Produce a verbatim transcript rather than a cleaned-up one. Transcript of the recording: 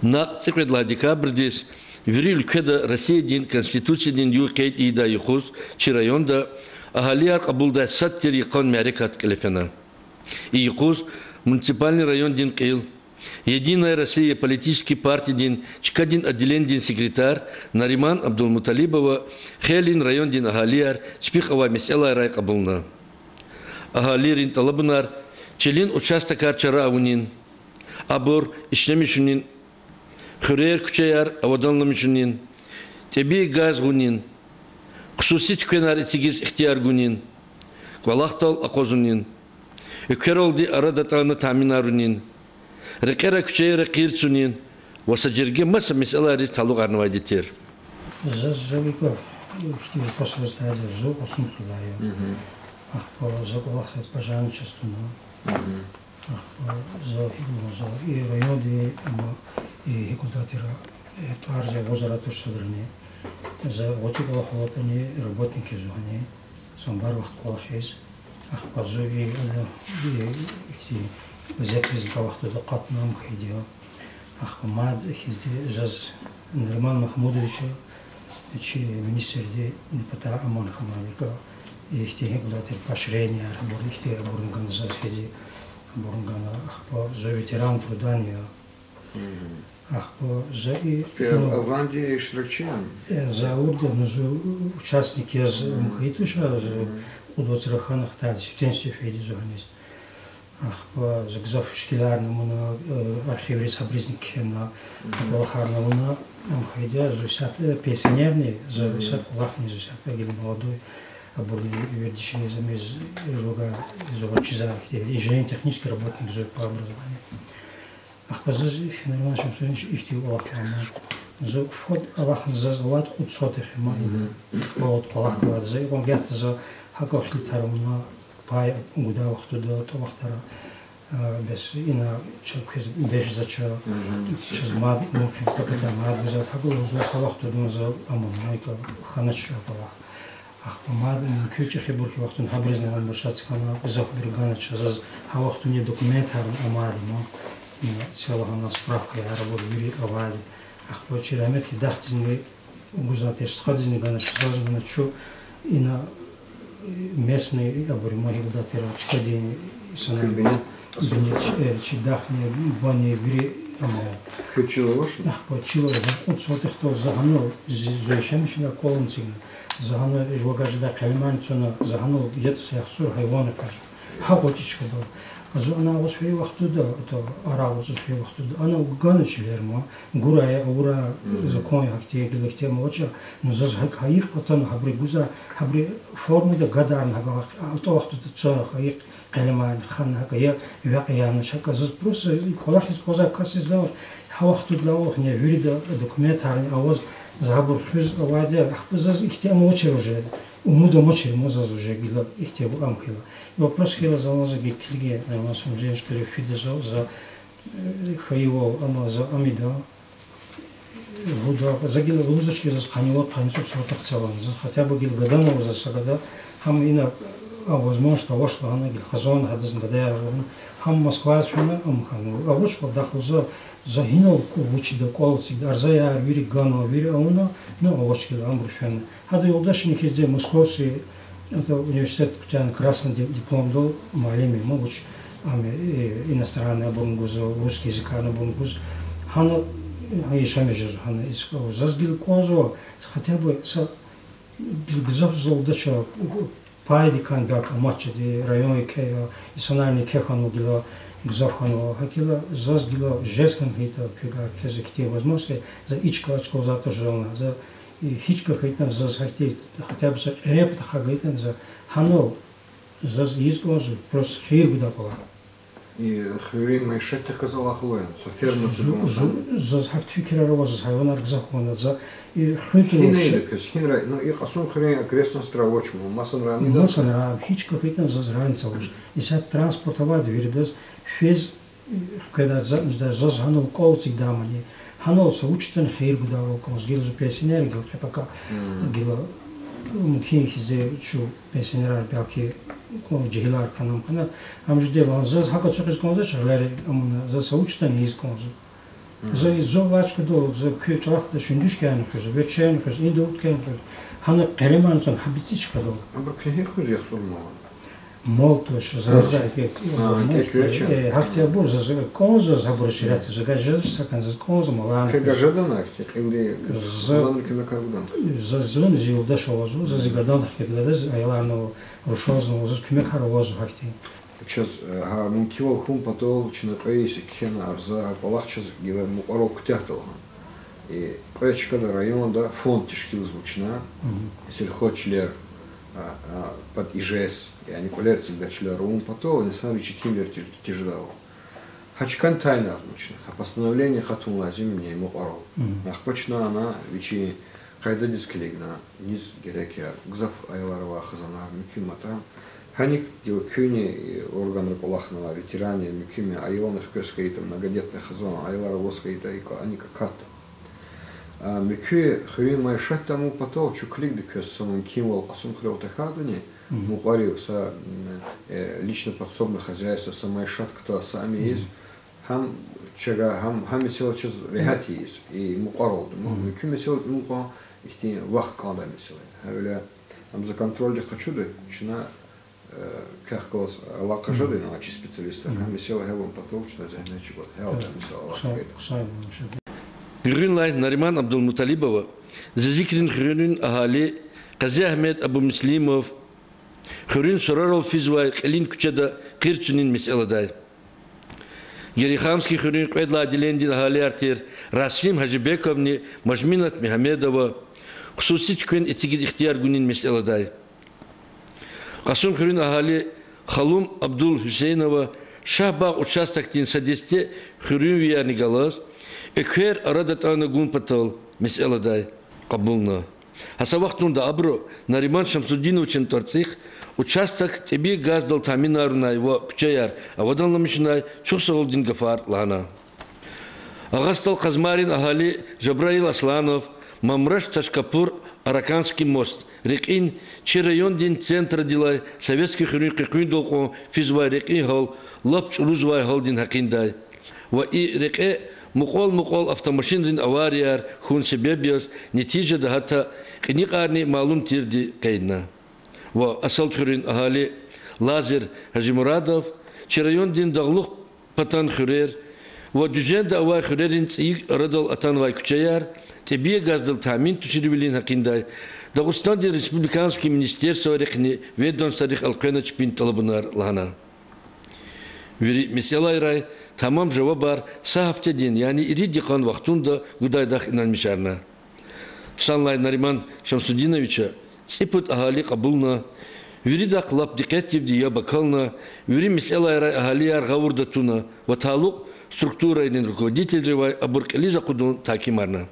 Накь цӀикьвед лагьай декабрдиз вири уьлкведа Россиядин Конституциядин югъ къейд ийидай юкъуз чи районда агьалияр кьабулдай сад тир йикъан мярекат кьиле фена. И юкъуз муниципальный райондин кьил, Единая Россия политический партиядин чкадин отделенидин секретарь Нариман Абдулмуталибова хейлин райондин агьалияр чпихъ авай месэлайрай кьабулна. Агьалийрин тӀалабунар: чилин участокар чара авунин, абур ишлемишунин, хуьрер, куьчеяр аваданламишунин, тӀебии газ гъунин, хсуси туьквенар эцигиз ихтияр гунин, кӀвалахдал акъвазунин, эквералди арадатӀана таъминарунин, рекьера куьчейра кьир цунин ва са жерге маса месэлайриз талукьарнавайди тир. Заз за икӀ, ихьтин вопрос ваз тада, зун Кьасумхуьрелай я. Ахпа за кӀвалахзавай бажарни чаз туна. Ахпа за гьикӀ лугьузва, и районди, амма и гьикӀ лугьудай тир, э, тӀвар за вузара туш садрани. За гъвечӀи кӀвалах алатӀани, работник я зун гьани. Са бар вахт кӀвалахиз. Ахпа зун и, э, и, и газетриз кӀвалахдиз акъатна ам хьайиди я. Ахпа мад хьиз заз Нариман Махмудовича, чи министрди, ни патай аман хьана икӀ, ихьтин гьикӀ лугьудай тир поощренияяр, абур ихьтин абурун гана заз хьиз, абурун гана, ахпа зун ветеран трудани я. Ахпа за и, ну, аванди иштиракчи яни? Э, за авурди я, ну, зун участник яз ам хьайи туш, за кьуд вацра хьана хтай, пенсия фейиди зун гьаниз. Ахпа за гзаф шикиларни авуна, э, архивриз гьабуризни кхьена, кӀвалахарни авуна, ам хьайиди я, зун исятда, э, пенсионерни, за исятда кӀвалахни, за исятда гила молодой, абурни вердишариз, ам жувавай, жувавай чизвай, инженерно-технический работник зун по образованию. Ахпа заз Нариман Шамсудинович ихьтин кӀвалах лагьана. Зун фад алахъна заз авайди кьуд сотых я ман, школада кӀвалах галайди. За икьван гагьда за гьакӀ хилитар авуна, пай гудай вахтунда, тӀа вахтара, а, бес ина чаз квез бежзавач, чаз мад мумкин, паката мад гузвайди, гьакӀ лугьуз, гьа вахтунда за амуна, икӀ хьанач а кӀвалах. Ахпа мад куь чӀехибур хьайи вахтунда гьабуризни обращаться хьана, гзафбур ганач заз, гьа вахтунин документарни амайди я ман, ина це лагьана справкаяр, абур вири авайди. Ахпа чи рагьметлу дахдизни гузвай тир, стхадизни ганач, заз ганач чун, ина местный абур я ман, гьикӀ лугьудай тир, чкадин инсанар, кабинет, чи, э, чи дахни, бани, вири ама. Куь чил авач? Ахпа чил ава, кьуд сотыхдал за гьанал, зи, зун яшамиш жедай кӀвале эцигна. За гьана жувавай жедай къелемарни цана, за гьанал ятӀа са яхцӀур гьайван аквазва. Гьа гъвечӀи чкадал. Зун ана аваз фейи вахтунда, ата, ара аваз фейи вахтунда, ана ганач чилер ман, гурай, авурай, закон я гьахьтин, гила ихьтин авач, ну заз гьакӀ гьайиф атана гьабуру гузвай, гьабуру формада гадарна гьакӀ, ата вахтунда цана гьайиф къелемарни хана гьакӀ я, векь янач гьакӀ. Заз просто кӀвалахиз аквазвай касдиз лагьана, гьа вахтунда лагьана, вирида документарни аваз, за гьабур хуьз авайди я, ахпа заз ихьтин ам авачир уже, умуд амачир ман заз уже гила ихьтин ам хьайила. И вопрос хьайила, за лагьана, за гила килиг, Нариман Шамсудинович, куьруь фида за, за, э, хьайивал, амма за ам ийида, гуда, за гила лугьузвач хьи, заз къанни вад, къанни цӀуд сотых це лагьана, заз хотя бы гила гадани ава, заз са гада, гьам ина, а, возможность авач лагьана, гила хизан гьадазни гадаяр лагьана, гьам Москвадиз фена, ам хьана. Авач кӀвалах за, за гьинал кӀвалах вучда, кӀвале эцигда, арзаяр вири гана, вири авуна, ну авач гила, абур фена. Гьада юлдашни хьиз московский, это, университет куьтягьна, красный ди-, дипломдал муаллим я ман, вуч ам, э, иностранный абурни гузва, русский языкарни абурни гуз. Гьана, э, яшамиш жезва, гьана иск ава. Заз гила кӀанзава, хотя бы са, гила гзаф зал дач, пайдикай гьакӀ амачирди, район еке я, инсанарни еке хьанва гила, гзаф хьанва. ГьакӀ хьайила заз гила жез кӀан хьайитӀа, квевай квез ихьтин возможность, за и чка, а чкадал туш зална, за и гьи чка хьайитӀани заз гьахьтин, хотя бы са кьерен патахъай гайитӀани за гьанал, заз ийиз кӀанзава просто хийир гудай кӀвалах. И хуьруьн майишатдихъ галаз алакъалу я, са ферма зу-, заз гьахьтин фикирар ава, заз гьайванар гзаф хьана, за и хуьр туш. Гьинра, ну, и Кьасумхуьруьн окрестностра авач ман, масанра ам ийида? Масанра ам, гьи чка хьайитӀани заз разница авач. Исятда транспорт авайди виридаз, физ хкведай за, за, заз гьанал кӀвал эцигдай мани, гьанал са вуч ятӀани хийир гудайвал кӀанзава, гила зун пенсионер я, гила кьепӀака, гила, мумкин хьиз чун пенсионерар, белки, жегьилар хьана, ам хьана, ам жедай лагьана, заз гьакӀ ацукьиз кӀанзавач гъилери, амма заз са вуч ятӀани ийиз кӀанзава. За и зун авачкадал, за куь чӀалахъда шундуш кӀелна хуьз, вечерни хуьз, инда уд кӀелна хуьз, гьана къелемарни цан гьа бицӀи чкадал. Абур куьне гьикӀ хуьз яхцӀурнава? Мал туш, за, за, кӀек, кӀек, кӀек, кӀек. Гьахьтинбур заз кӀанзава, заз гьабур ширет, за гажа сакӀан заз кӀанзава маларни. Куьн гажадани ахьтин кьилди, за, хизанри куьмекар гудани? Заз зун зи юлдаш авазва, заз зи гадандихъ кӀелна, заз аяларни ава, рушазни ава, заз куьмекар авазва гьахьтин. Чаз, э, гьа мумкинвал хьун патал чна кьве йис кхьена арза, гьа кӀвалах чаз гила мукьварал куьтягьда лагьана. И кьве чкада районда фонд тешкилзава чна, сельхозчилер, а, а, под Ижес, яни кӀвалер эцигдай чилер авун патал, инсан вичин итимар тир-, тежедайвал. Гьа чкани тайинарзава чна, гьа постановление акъатун лазим я мукьварал. Ахпа чна ана вичин къайдадиз килигна, низ герек я, гзаф аялар авай хизанар, муькуь матӀа. Гьаник гила куьнни органра кӀвалахнавай ветеранар, муькуьмяй аялни хквез хьайитӀа, многодетный хизан, аялар аваз хьайитӀа, икӀ аник акатда. А муькуь хуьруьн майишатда авун патал чун килигда квез са мумкинвал Кьасумхуьрел тахьайтӀани, мукьварив са, м, э, лично подсобное хозяйство, са майишат кутаз, са ам ийиз, гьам чага, гьам, гьа месэла чаз регьят ийиз, и мукьваралди. Муькуь месэла тӀимил кьван ихьтин вахт кӀандай месэла я. Гьавиляй ам за контрольдихъ къачуда, чна, э, квехъ галаз алакъа жеда, ина чи специалистар. Гьа месэла гьялун патал чна зегьмет чӀугваз, гьялдай месэла алакъа гайида. Гуьгъуьнлай Нариман Абдулмуталибова Зазикрин хуьруьн агьали Къазиагьмед Абумуслимов хуьруьн сурарал физвай кьилин куьчеда къир цунин месэладай, Герейхамский хуьруьн кьвед лагьай отделенидин агьалияр тир Расим Гьажибековни Мажминат Мегьамедова хсуси туьквен эцигиз ихтияр гунин месэладай, Кьасумхуьруьн агьали Халум Абдулгьуьсейнова Шагьбагъ участокдин са десте хуьруьнвиярни галаз эквер арада атӀана гун патал месэладай кьабулна. Гьа са вахтунда абуру Нариман Шамсудиновичан тӀварцӀихъ участок тӀебиат газдал таъминарунай ва куьчеяр аваданламишунай чухсагъулдин гафар лагьана. Агъа СтӀал Къазмайрин агьали Жабраил Асланов, Мамраш Ташкапур, Араканский мост рекьин чи райондин центрдилай Советский хуьруьн къекъуьндал кьван физвай рекьин гьал лап чӀурузвай гьалдин гьакъиндай ва и рекье мукьвал-мукьвал автомашинрин аварияр хьун себеб яз нетижада гьатта кьиникьарни малум тирди къейдна. Ва Асалдхуьруьн агьали Лазер Гьажимурадов чи райондин дагълух патан хуьрер ва дуьзенда авай хуьрерин цӀийи арадал атанвай куьчеяр тӀебиат газдал таъмин туширвилин гьакъиндай Дагъустандин республиканский министерствойрихъни ведомствойрихъ элкъвена чпин тӀалабунар лагьана. Вири месэлайрай тамам жавабар са гьафтедин, яни ирид йикъан вахтунда гудайдахъ инанмишарна. Санлай Нариман Шамсудиновича цӀипуд агьали кьабулна, виридахъ лап дикъетдивди яб акална, вири месэлайрай агьалияр гъавурда туна ва талукь структурайрин руководителривай абур кьилиз акъудун тагькимарна.